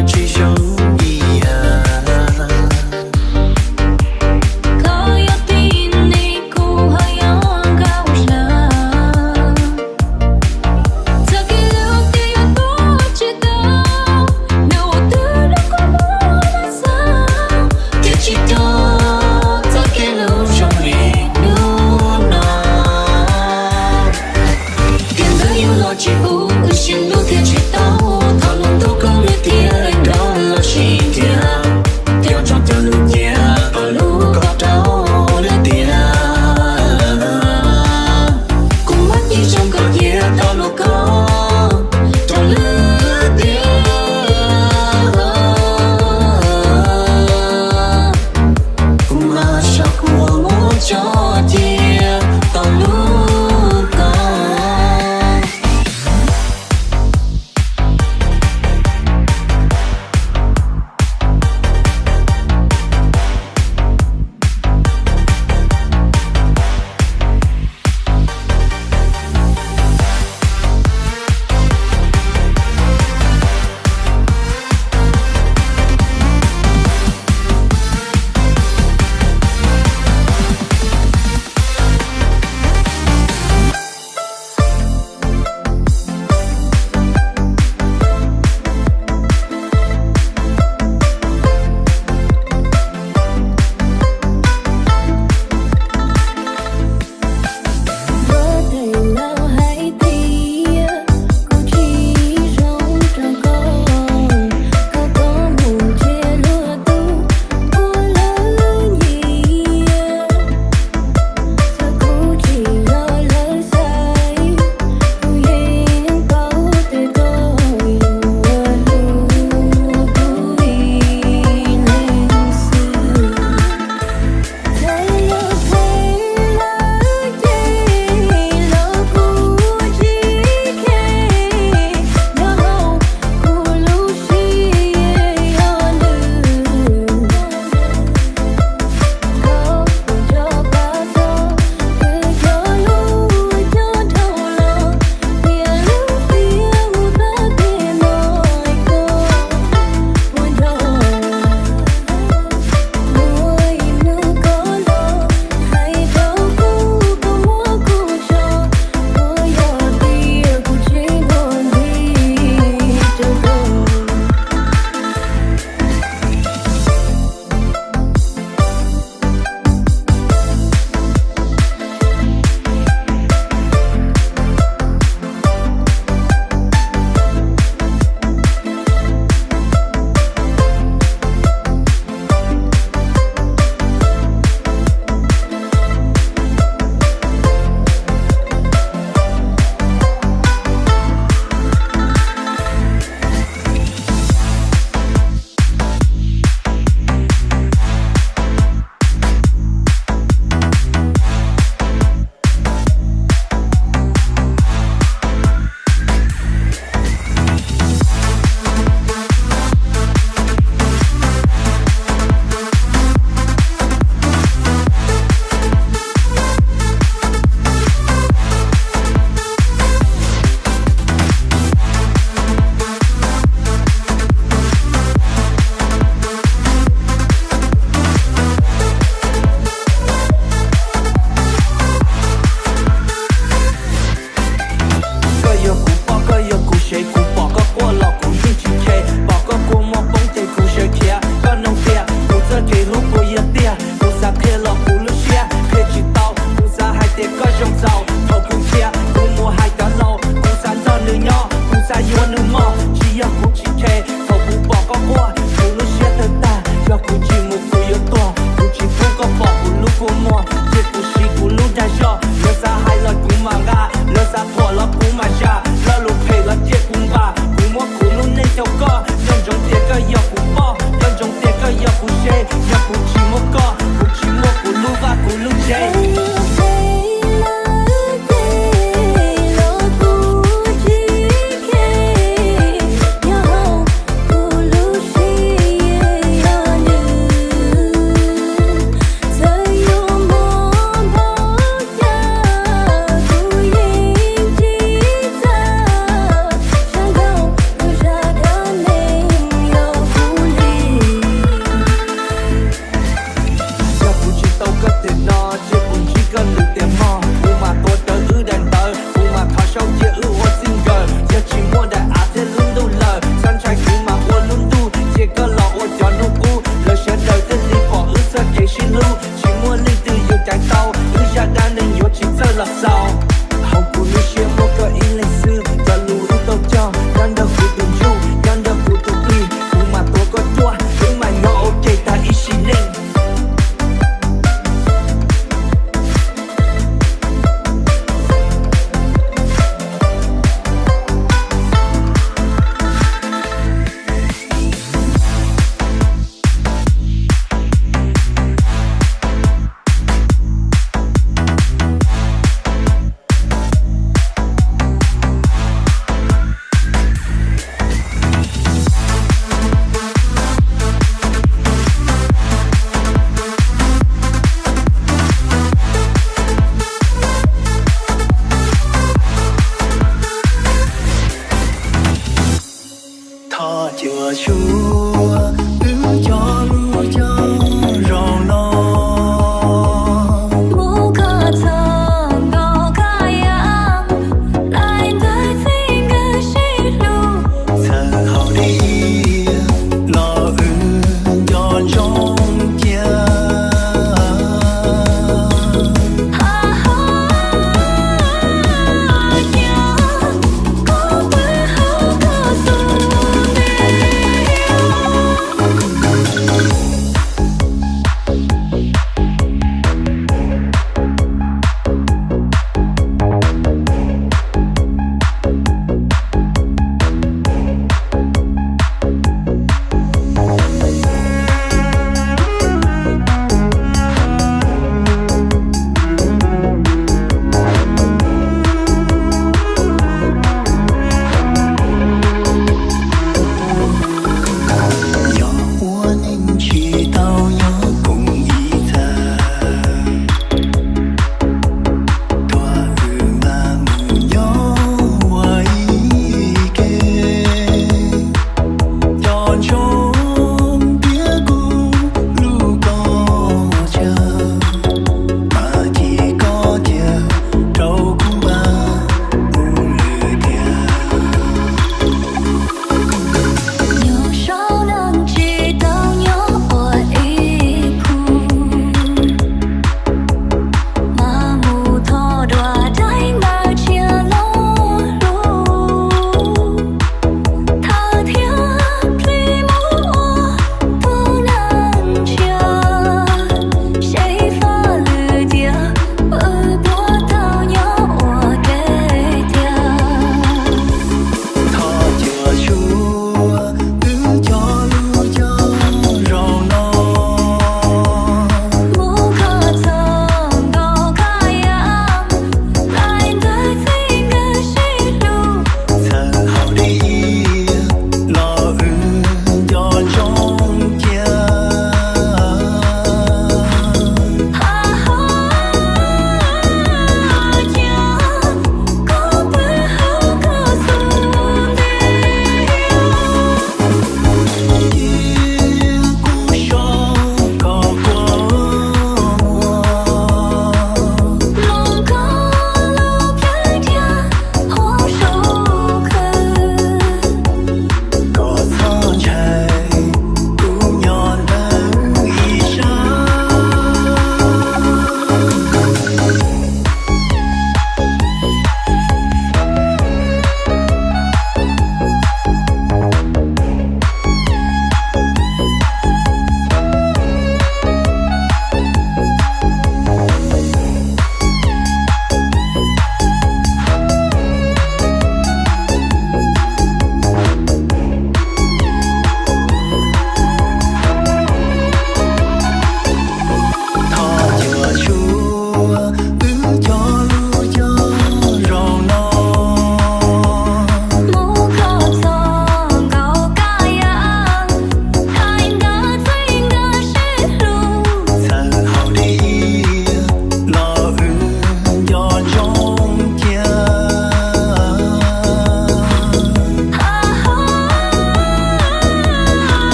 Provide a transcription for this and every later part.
tsis zoo ib yam. Koj yog tib neeg kuv ho yog nkauj hlab. Txoj kev hlub twb yuav tuav tsis tau, nws ua twg rau koj muaj lub xav, thiaj tsis tau txoj kev hlub zoo li hnub no. Tiam ntawd yus los tsis pub wb sib hlub thiaj tsis tau, thov luag ntuj koj lwm tiam nrog los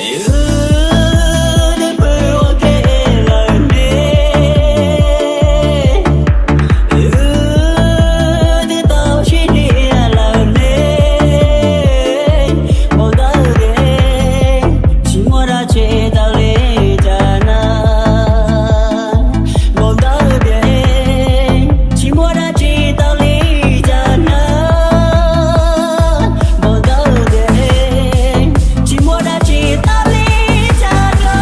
Wb twb pw ua ke lawm ne, wb twb tau sib hnia lawm ne, npau ntawv tias tsis muaj dab tsi tau li cas na, npau ntawv tias tsis muaj dab tsi tau li cas na, npau ntawv tias tsis muaj dab tsi tau li cas na.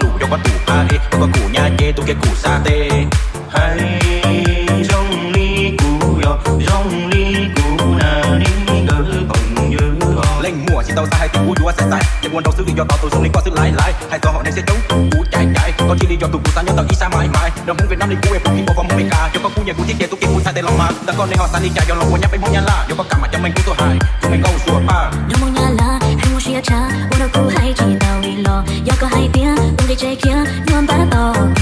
Lus yog koj tus qab es, koj kuv nyab ces tus kiag kuv sab tes. Hais zoo li kuv yog zoo li kuv na, li nkawd phooj ywg os. Leej muam tsis tau xav hais tias kuv yuav xav xav, ces ua nrau xwb vim yog tau tus zoo li koj xwb laiv laiv. Hais txog hom neeg siab coob kuv caiv caiv, koj tsis li yog tus kuv xav nyob ntawm ib sab mais mais. Nrog Hmoob Vietnam li kuv es puas khib npaum faj Hmoob Meskas, yog koj kuj nyiam kuv thiab ces tus kiag kuv txhais tes los mas. Ntawm koj nej ho xav li cas, yog los ua nyab peb Hmoob Nyab Laj, yog koj kam mam coj meej kuv tuaj hais, kuv meej nkauj suav paj. Nyob Hmoob Nyab Laj hais muaj siab tshaj, ua rau kuv hais tsis tau li los, yog koj hais tias tus nqi tsev khiav nyuag npab tos.